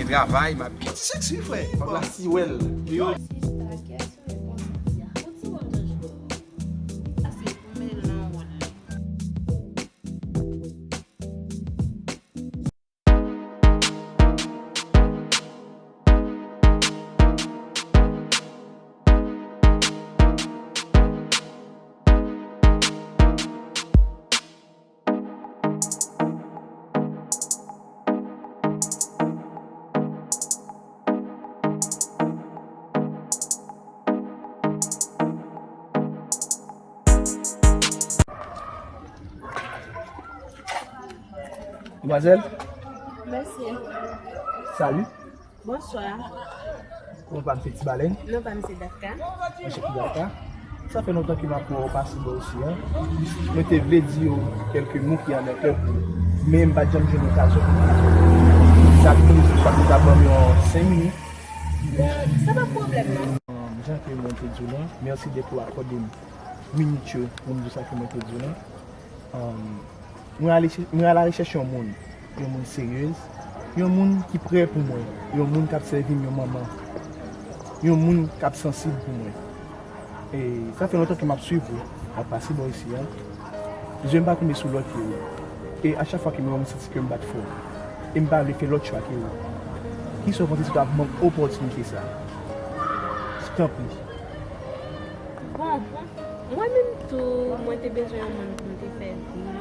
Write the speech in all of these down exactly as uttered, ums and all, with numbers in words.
Travay, m ap. Ti seksi, frè. M ap la si wè l. Yo. Sista, kè sou le bon Bondye. Yon ti wòl nan jwèt. Sa se pou mele nan wòl li. Demwazèl? Mesye. Salut. Bonswa. Non pa m se Ti Balèn? Non pa m se Datka. Mwen se Ti Datka. Sa fè lontan ke m ap wè w pase bò isi a. Mwen te vle di w kèlke mo ki anlè kè pou ou. Men m pa t janm jwenn okazyon pou m di w. Sa ki sa ki ta ban m yon senk minit. Sa pa pwoblèm non. Jan ke mwen te di w lan, mèsi depi w akòde m minit yo pou m di w sa ke mwen te di w lan. Mwen ale, mwen ale arechèch yon moun, yon moun seryez, yon moun ki prè pou mwen, yon moun k ap sèvi m yon manman, yon moun k ap sansib pou mwen. E sa fè lontan ke m ap swiv ou, w ap pase bò isi a. Je m pa tonbe sou lòt ke ou. E a chak fwa ke m wè w, m santi kè m bat fò. E m pa vle fè lòt chwa ke ou. Kisa w panse si w ta ban m opòtinite sa? Tanpri. Bon, mwen menm tou, mwen te bezwen yon moun pou m te fè vi m.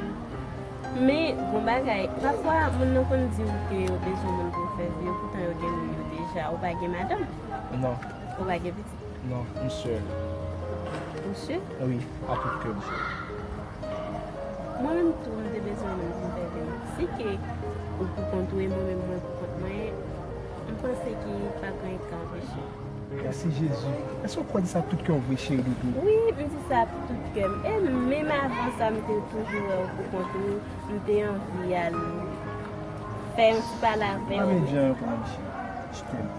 Men, gon bagay, pafwa, moun nan konn di w ke yo bezwen moun pou yo fè vi yo, poutan yo gen moun yo deja. Ou pa gen madanm? Non. Ou pa gen pitit? Non, m sè. Ou sè? Wi, a tout kè m sè. Mwen menm tou, m te bezwen moun pou m fè vi m. Si ke ou pou kont ou e mwen menm mwen pou kont mwen, m panse ke pa gen anyen ki ka anpeche. Mèsi Jezi. Èske w kwè di sa tout kè w vre cheri doudou? Wi, m di sa pou tout kè m. E menm avan sa, m te toujou wè w pou kont ou. M te anvi al fè yon ti pale avè w. Pa gen jan pou mwen cheri. Je t'aime.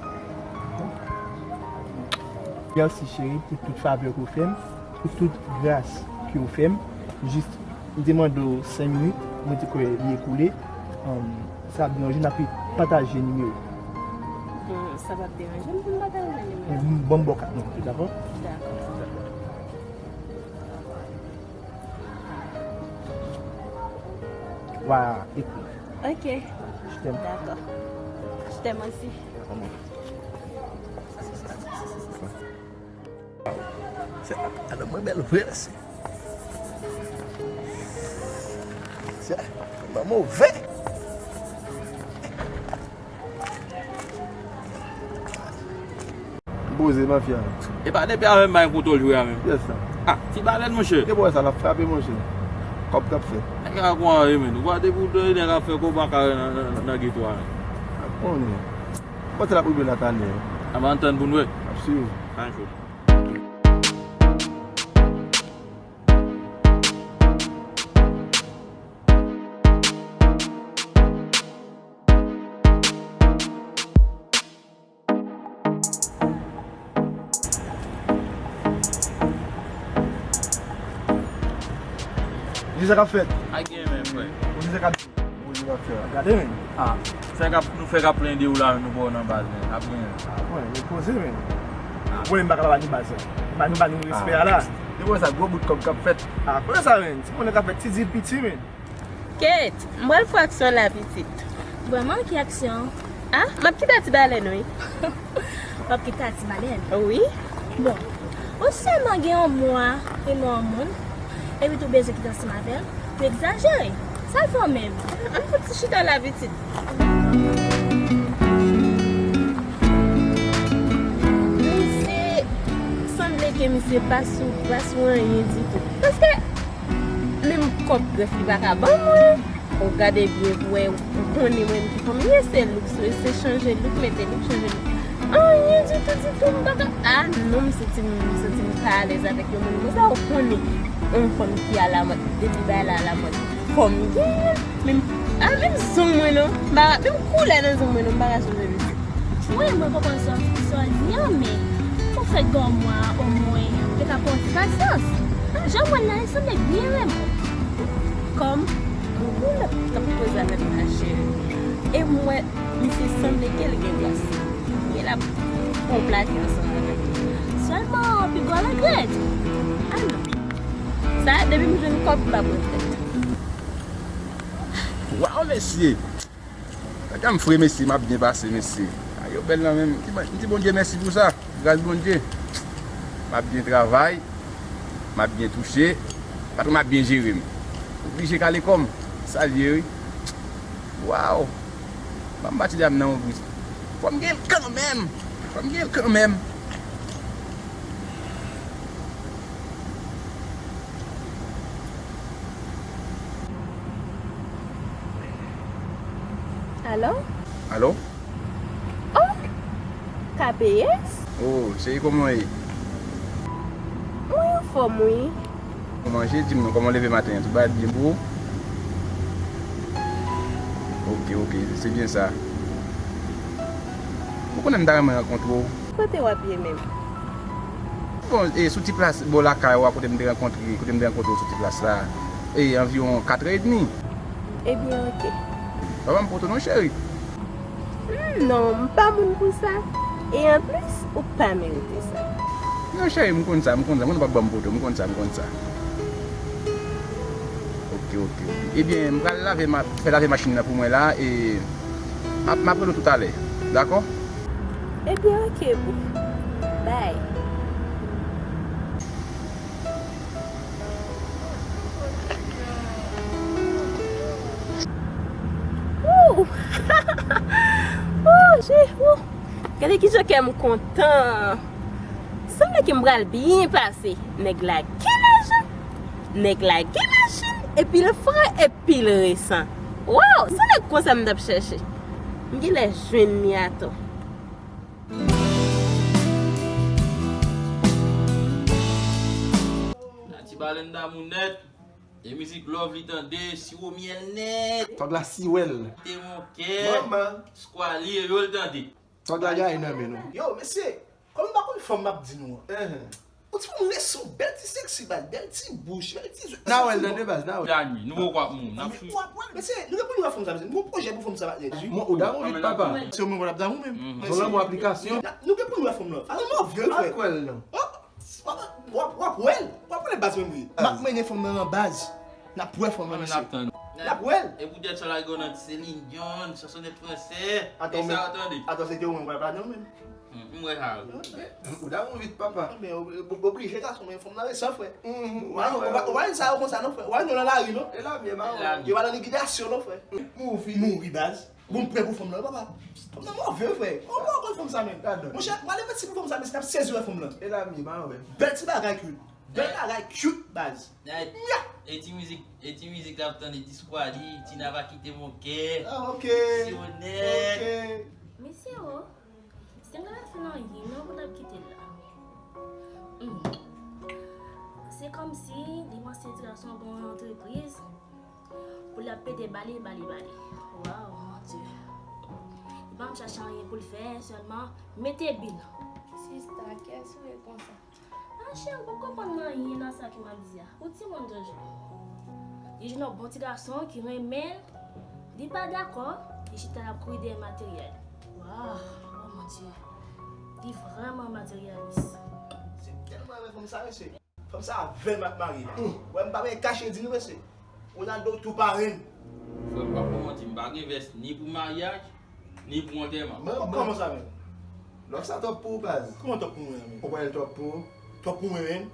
Mèsi cheri pou tout favè ke w fè m, pou tout gras ke w fè m. Jis, m te mande w senk minit, mwen te kwè li ekoule. Sa ap deranje, n ap pataje nimewo. Bon, sa p ap deranje m pou m pataje nimewo. Bon, m ba w kat non, dakò? Dakò. Wa, ekri. Ok. Je t'aime. Dakò. Je t'aime aussi. Se, a, a, mwen bèl vre, mesye. Se, mwen move. M poze mafya. E pa depi avè m bay kontwòl jwe a menm. Yes, sa. Ah, Ti Balèn, monchè. Depi wè sa, l ap frape, monchè. Kòb k ap fèt. Nèg la gon anyen, men. Ou pa depi w tande nèg ap fè kòb ak nan, nan, nan geto a, men. Ap konnen. Kote l ap rive la talè? N ap antann pou n wè. Ap swiv. Anjou. Kisa k ap fèt? Pa gen men, frè. Ou kisa k ap di? Ou kisa k ap fè? Gade men. Ah, fè k ap, nou fè k ap plenyen de ou la, nou ba w nan baz, men. Ap gen. Ah, mwen, nou poze, men. Mwen, m pa ka pa ni baz la. M pa, nou ba nou respè a la. Depi sa, gwo bout kòb k ap fèt. Ah, konnen sa, men. Ti konnen k ap fèt, ti dil piti, men. Kate, m pral fè aksyon la pitit. Vrèman, ki aksyon? Ah, m ap kite Ti Balèn, wi. W ap kite Ti Balèn? Wi. Bon, ou sèlman gen yon mwa renmen yon moun, epi tou bezwen kite ansanm avè l, ou egzajere. Sa l fè w menm? Ann fout ti chita la pitit. Misye, sanble ke misye pa sou, pa sou anyen ditou. Paske Menm kòb grèf li pa ka ban mwen. Ou gade byen pou wè, ou konnen mwen ki fanm ye, se look, se, se chanje look, mete look, chanje look. Anyen ditou, ditou, m pa ka, ah non, m santi m, m santi m pa alèz avèk yon moun konsa, ou konnen. Yon fanm ki alamòd, depi bagay la alamòd, fò m genyen l. Menm, ah, menm zong mwen non, m pa, menm koulè nan zong mwen non, m pa ka chanje misye. Wi, mwen konprann sa w, sa w di an, men ou fèk gen yon mwa omwen, ou te ka pran yon ti pasyans. Jan m wè l la, li sanble byen renmen w. Kòm yon boul k ap poze avèk machè. E m wè misye sanble ke l gen glas. Misye la pran plake ansanm avè m. Sèlman, piga w regrèt. A non. Sa, depi m jwenn kòb, m ap regrèt. Waw, mesye! Gade m fre, mesye, m ap byen pase, mesye. A, yo bèl nan men m. M di, m di Bondye mèsi pou sa. Gras Bondye. M ap byen travay. M ap byen touche. Patwon m ap byen jere m. Oblije kale kò m. Sa l ye, wi. Waw! Ban m ba ti dam nan yon bri. Fò m gen l kanmenm. Fò m gen l kanmenm. Alo? Alo? Oh! K P S? Oh, cheri, kòman w ye? Mwen anfòm, wi. Ou manje, di m non, kòman w leve maten an? Tout bagay byen pou ou? Ok, ok, se byen sa. Ou konnen m ta renmen rankontre w. Kote w ap ye menm? Bon, e, sou ti plas bò lakay ou a, kote m te rankontre, kote m te rankontre w sou ti plas la. E, anviwon katrè edmi. Ebyen, ok. Pa ban m poto non, cheri. Hmm, non, m pa moun pou sa. E anplis, ou pa merite sa. Non, cheri, m konn sa, m konn sa. M konn ou p ap ban m poto, m konn sa, m konn sa. Ok, ok, ok. Ebyen, m pral lave ma-, fè lave machin nan pou mwen la, e m ap, m ap rele w toutalè. Dakò? Ebyen, ok, boo. Bye. Ooh! Ooh, je, ooh. Gade kijan kè m kontan. Sanble ke m pral byen pase. Nèg la gen lajan, nèg la gen machin, epi l fre, epi l resan. Waw, se nèg konsa m t ap chèche. M genlè jwenn li atò. Nati Balèn damou nèt. E mizik love li tande, siwo myèl nèt. Tòg la siwèl. Te mon kè. Manman. Skwali e yo l tande. Tòg la gaye nan men nou. Yo, mesye, kòm m pa konn fanm m ap di nou an. Yon ti fanm resan, bèl ti seksi, baz, bèl ti bouch, bèl ti zye. N a wè l tande, baz, n a wè l. Dani, nou poko ap moun, n ap swiv. W ap wè l, mesye, nou gen pou nou wè fanm sa, mesye. Nou gen pwojè pou fanm sa, patnè. Ou damou vit, papa. Se ou menm w ap damou menm. Son lanmou aplikasyon. Nou gen pou nou wè fanm lan. Alò, move, frè. Al kwè l non. W ap, w ap, w ap wè l. W ap wè l baz menm wi. M ap mennen fanm nan nan baz. N ap wè fanm nan, mesye. N ap wè l. E poutèt sa lage w nan ti Celine Dion, chansonèt fransè. E sa w tande. Atann, se te ou menm w ap la non menm. M wè sa wi. Ou damou vit, papa. Men oblije gason, men fanm nan resan, frè. Ou pa wè sa yo konsa non, frè. Ou pa wè nou nan lari non. E la byen, pa wè. Yo pa nan likidasyon non, frè. Mouri. Mouri baz. Bon, m prè pou fanm nan, papa. Fanm nan move, frè. Ou pa konn fanm sa menm. Monchè, m ale mèt si pou fanm sa, mesye, n ap sezi wè fanm nan. E la m ye, pa anvè. Bèl ti bagay cute. Bèl bagay cute, baz. E ti mizik, e ti mizik l ap tande, Disquali, Tina va kite mon kè. Ah, ok. Si onèt. Ok. Mesye o, si m ta fè nan yin non pou n ap kite l la. Hmm. Se kòmsi li panse ti gason gon antrepriz. Pou l ap pede bale, bale, bale. Waw, mon Dye. Li pa menm chache anyen pou l fè, sèlman mete bil. Sista, kiyès ou ye konsa? Ah, cheri, ou poko konprann anyen nan sa ke m ap di a. Ou timoun toujou. Li jwenn yon bon ti gason ki renmen l. Li pa dakò, li chita l ap kouri dèyè materyèl. Waw, oh mon Dye. Li vrèman materyalis. Se tèlman renmen fanm sa, mesye. Fanm sa avè m ap marye la. Wè m pa gen kache di nou mesye. Ronaldo tou parenn. Frè m pa pou manti, m pa gen vès ni pou maryaj, ni pou antèman. Kòman sa menm? Love sa twòp pou ou baz. Kòman twòp pou mwen menm? Ou kwè l twòp pou ou? Twòp pou mwen menm?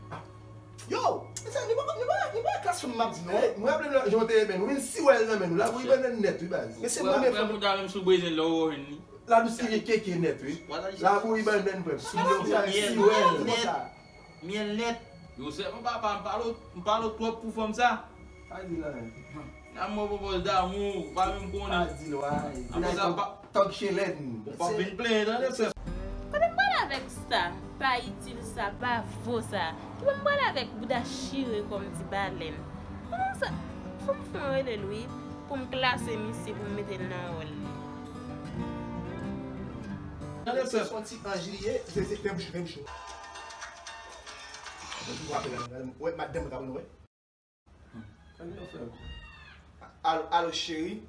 Yo! Mesye, nou pa, nou pa, nou pa klas fanm m ap di nou. Mwen raple m lòt jou te men, ou vin siwèl nan men nou, labouyi bannann nèt wi baz. Mesye, mwen menm frè m. Ou ta menm sou brezen lè ou jwenn li. Labouyi keke nèt wi. Labouyi bannann frè m. Sou yon siwèl. Myèl nèt. Yo sèlman papa, m pale w, m pale w twòp pou fanm sa. Pa di l anyen. Nan mwen pwopòz damou, ou pa menm konnen. Pa di l anyen. Apre sa, pa tòg chelèn. Ou p ap vin plenyen tande frè. Kote m prale avèk sa? Pa itil sa, pa vo sa. Ki pou m prale avèk bouda chire kòm ti balèn? Konnen sa, fò m fè yon rele l wi, pou m klase misye, pou m mete l nan wòl li. Tande frè. Se yon ti anj li ye, se, se, fè bouch, fè bouch. Wè, madanm mwen ka pou nou wè. Alo, alo, cheri.